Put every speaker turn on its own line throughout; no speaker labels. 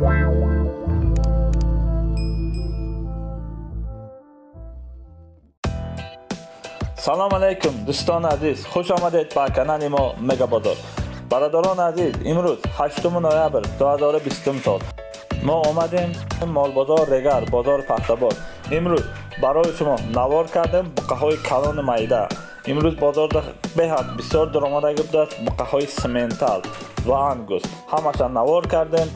Салом алейкум дӯстони азиз, хуш омадед ба канали мо Мега Бозор. Бародарони азиз, имрӯз 8 ноябр 2020 сол мо омадем молбозор Регар, бозори Пахтабод. Имрӯз барои шумо навор кардем буқаҳои калони майда. Имрӯз бозорда беҳад бисёр даромадагӣ будааст буқаҳои симентал ва ангус. Ҳамаша навор кардем.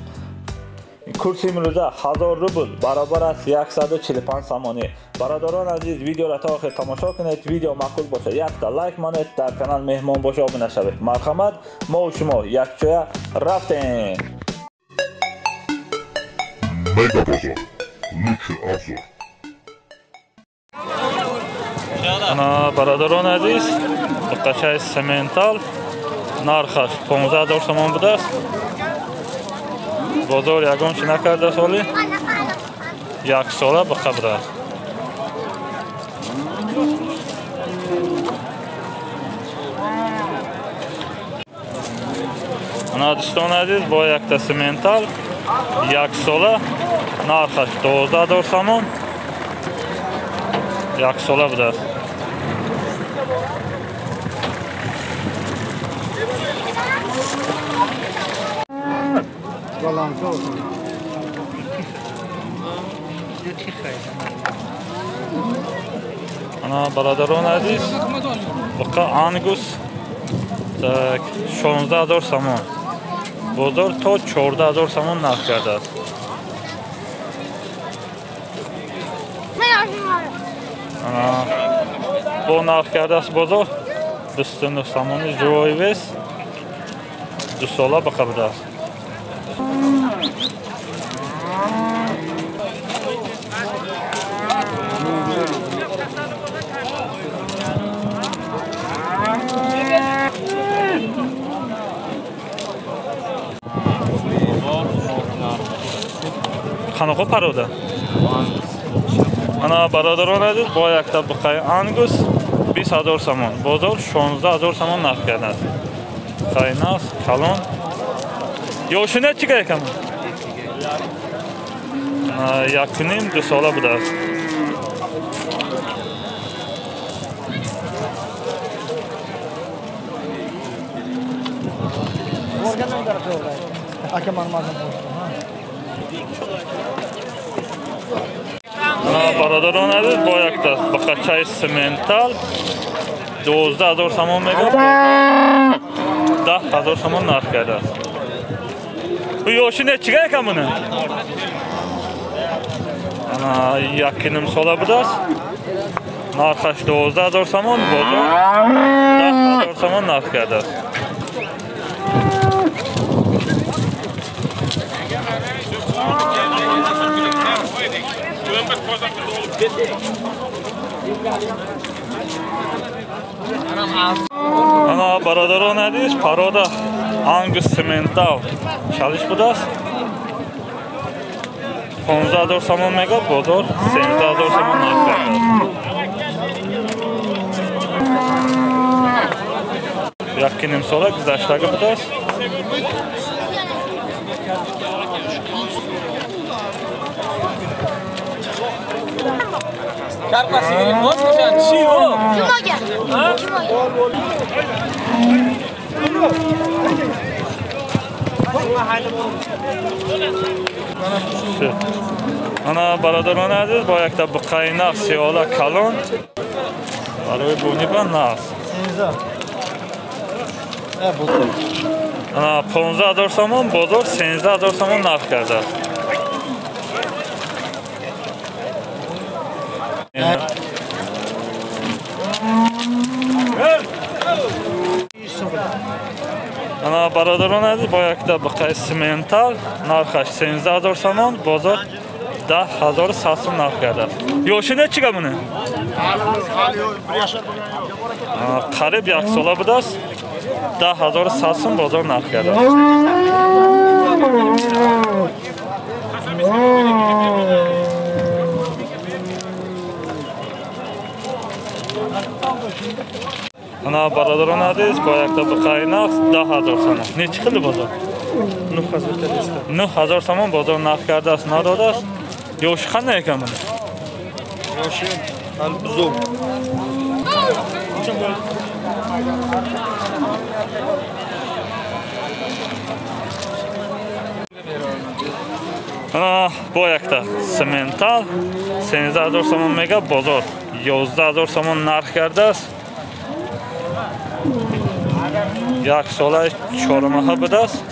Курси имрӯза 1000 рубл баробар аст 145 сомонӣ. Бародарон азиз, видеоро то охир тамошо кунед. Видео маъқул бошад, якта лайк монед, дар канал меҳмон боша обуна шавед. Марҳамат, мо шумо якҷоя рафтем.
Мега Бозор. Лучший обзор.
Ана бародарон азиз, буқачаи сементал нархаш 15000 сомон будааст. Бозор ягон чи накарда соли як сола буқа будааст. Ана дӯстони азиз, бо якта сементал як сола нархаш 12000 сомон, як сола будааст. Ана бародарон азиз, буқа ангус так 16000 сомон. Бозор то 14000 сомон нарх кардааст. Ана бо нарх кардааст бозор 29 сомони живой вес, 2 сола буқа будааст. Қанақа парода? Ана бародарон азиз, бо якта буқаи ангус 20000 сомон. Бозор 16000 сомон нарх кардааст. Буқаи нағз, калон. Ёши нечига якам? 1.5-2 сола будааст. Бародарон азиз, бо якта буқачаи сементал 12000 сомон мегӯяд, 10000 сомон нарх кардааст. Ёши нечига якам буна? Ана 1.5 сола будааст. Нархаш 12000 сомон, бозор 10000 сомон нарх кардааст. Ана бародарон азиз, парода ангус сементал чалиш будааст. 15000 сомон мегӯяд, бозор 17000 сомон нарх кардааст. 1.5 сола гузаштагӣ будааст. Ана бародарон азиз, бо якта буқаи нағз сиёла калон барои буниба нағз. Ана 15000 сомон, бозор 17000 сомон нарх кардааст. Ана бародарон азиз, бо якта буқаи сементал нархаш 17000 сомон, бозор 10100 сом нарх кардааст. Ёши нечига буна? Қариб як сола будааст. 10100 сом бозор нарх кардааст. Ана бародарон азиз, бо якта буқаи нағз 10000 сомон. Нечи хили бозор? 9000 сомон бозор нарх кардааст, надодааст. Ёши қандай экан буни?
Ёши hali buzov.
Ана бо якта сементал 13000 сомон мега, бозор 11000 сомон нарх кардааст. Як сола 4 моҳа будааст.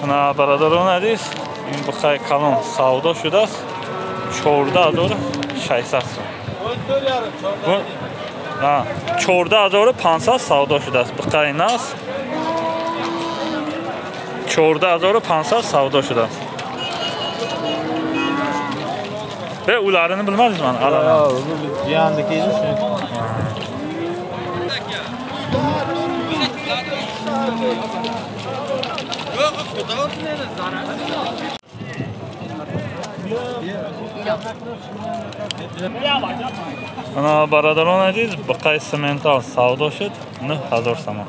Ана бародарон азиз, ин буқаи калон савдо шудааст 14600 сом. 14500 савдо шудааст. Буқаи нас 14500 савдо шудааст. Ve ularını bilmez mi? Alana.
Bu yandaki edi şu.
Ana бародарон азиз, буқаи сементал савдо шуд 9000 сомон.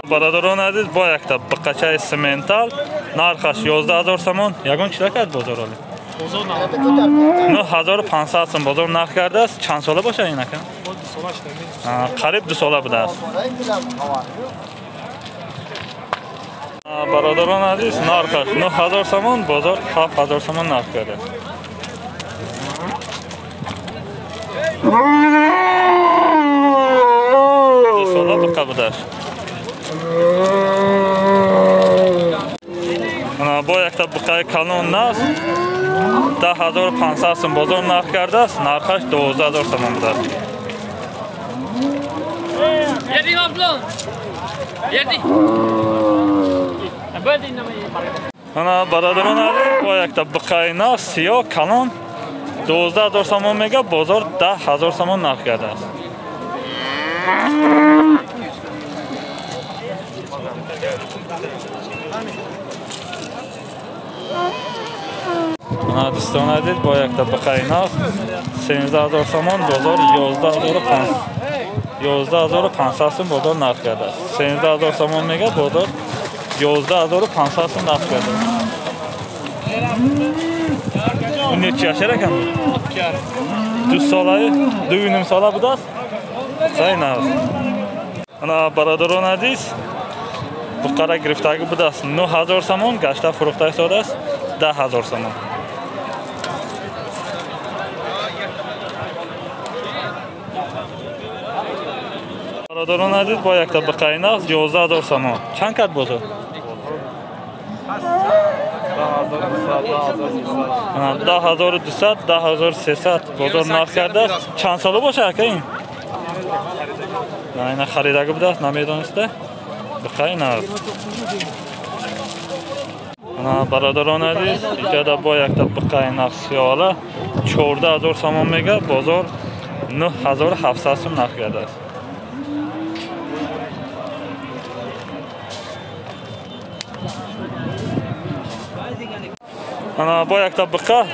Бародарон азиз, бо якта буқачаи сементал нархаш 11000 сомон. Ягон чиза кард бозор оли? 9500 сом бозор нарх кардааст. Чанд сола бошад ин ака? Қариб 2 сола будааст. Бародарон азиз, нархаш 9000 сомон, бозор 7000 сомон нарх кардааст. 2 сола буқа будааст. Ана бо якта буқаи калон нас 10500 сом бозор нарх кардааст, нархаш 12000 сомон будааст. Ана бародарон азиз, бо якта буқаи нас сиёҳ калон 12000 сомон мега, бозор 10000 сомон нарх кардааст. Ана дӯстон азиз, бо якта буқаи нас 13000 сомон, бозор 11500 сом бозор нарх кардааст. 13000 сомон мега, бозор 11500 сом нарх кардааст. Bu neçə yaşar ekan? 2 солаи, 2.5 сола будааст. Зайнаб. Ана бародарон азиз, буқара гирифтагӣ будааст 9000 сомон, гашта фурӯхта истодааст 10000 сомон. Бародарон азиз, бо якта буқаи нағз 11000 сомон. Чанд кат бозор? 10200, 10300 бозор нарх кардааст. Чанд сола бошад ака ин? На, ина харидагӣ будааст, намедониста. Буқаи нағз. Ана бародарон азиз, иҷода бо якта буқаи нағз сиёҳала 14000 сомон мега, бозор 9700 сом нарх кардааст. Ана бо якта буқа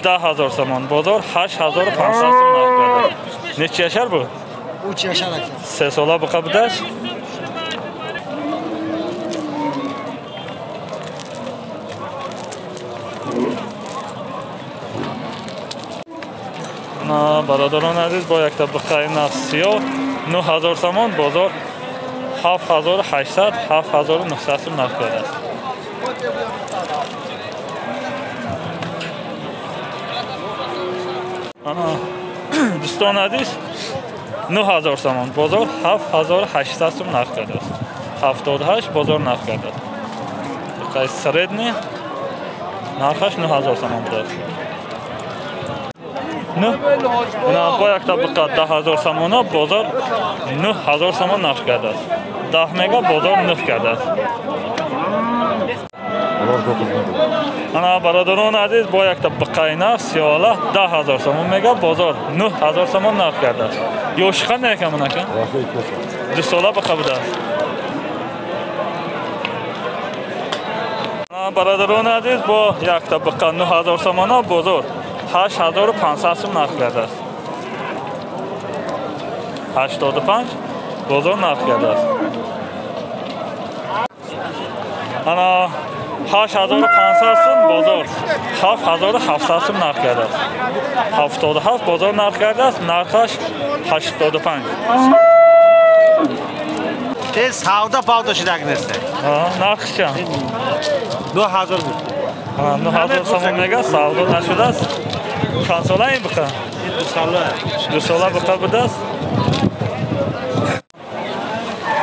10000 сомон, бозор 8500 сом нарх кардааст. Neçə yaşar bu?
3 yaşar aka.
3 сола буқа будааст. Ана бародарон азиз, бо якта буқаи нағз сиёҳ 9000 сомон, бозор 7800, 7900 сом нарх кардааст. Ана дӯстон азиз, 9000 сомон, бозор 7800 сом нарх кардааст. 78 бозор нарх кардааст. Буқаи средний нархаш 9000 сомон будааст. На бо якта буқа 10000 сомона, бозор 9000 сомон нарх кардааст. 10 мега, бозор 9 кардааст. Ана бародарон азиз, бо якта биқаи нав сиёла 10 000 сомон мега, бозор 9000 сомон нарх кардааст. Ёши қандай акам унака? 2 сола биқа будааст. Бародарон азиз, бо якта биқа 9000 сомона, бозор 8500 сом нарх кардааст. 85 бозор нарх кардааст. Ана 8500 сум, бозор 7700 сум нарх кардааст. 77 бозор нарх кардааст, нархаш 85.
Э, савда павда шудаг нест.
Нархш чанд?
2000 буд.
9000 сомон мега, савдо нашудааст. Чанд сола ин биқа?
2 сола.
2 сола биқа будааст.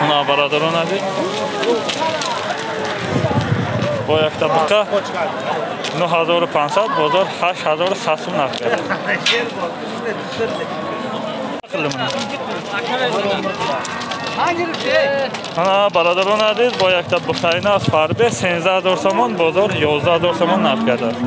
На, бародарон азиз, бо якта биқа 9500, бозор 8100 сум нарх кард. Ана, бародарон азиз, бо якта биқаина аз фарбе 13 000 сомон, бозор 11 000 сомон нарх кардааст.